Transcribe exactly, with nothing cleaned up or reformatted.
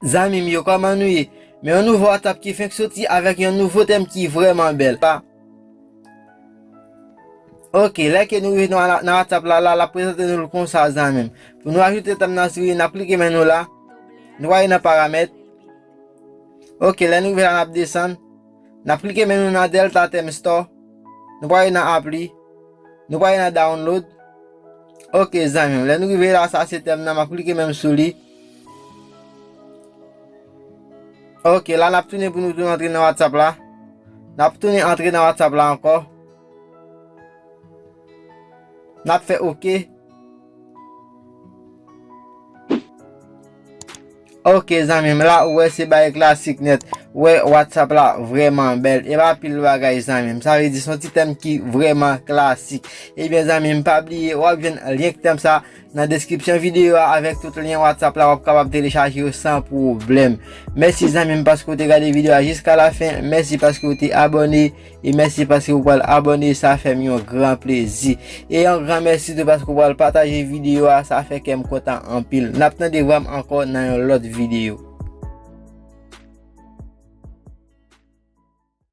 Zanmi m yo, kòman nou ye? Men yon nouvo WhatsApp ki fenk soti avèk yon nouvo tèm ki vrèman bèl. Pa. Ok, lè ke nou rive nan, nan WhatsApp la, la, l ap prezante nou l konsa, zanmi m. Pou nou ajoute tèm nan sou li, n ap klike men nou la. Nou prale nan paramèt. Ok, lè nou rive la, n ap desann. N ap klike men nou nan Delta Theme Store. Nou prale nan apli. Nou prale nan download. Ok, zanmi m. Lè nou rive la, sa se tèm nan, m ap klike men m sou li. Ok, la n ap tounen pou nou tounen antre nan WhatsApp la. N ap tounen antre nan WhatsApp la ankò. N ap fè ok. Ok, zanmi m, la ou wè se bagay klasik nèt. Ou wè WhatsApp la vrèman bèl. E pa pil bagay, zanmi m. Sa vle di se yon ti tèm ki vrèman klasik. Ebyen, zanmi m, pa bliye, w ap jwenn lyen tèm sa nan deskripsyon videyo a avèk tout lyen WhatsApp la, w ap kapab telechaje yo san pwoblèm. Mèsi, zanmi m, paske w te gade videyo a jiska la fen. Mèsi paske w te abòne. E mèsi paske ou pral abòne, sa fè m yon gran plezi. E yon gran mèsi tou paske ou pral pataje videyo a, sa fè kè m kontan anpil. N ap tande vwa m ankò nan yon lòt videyo.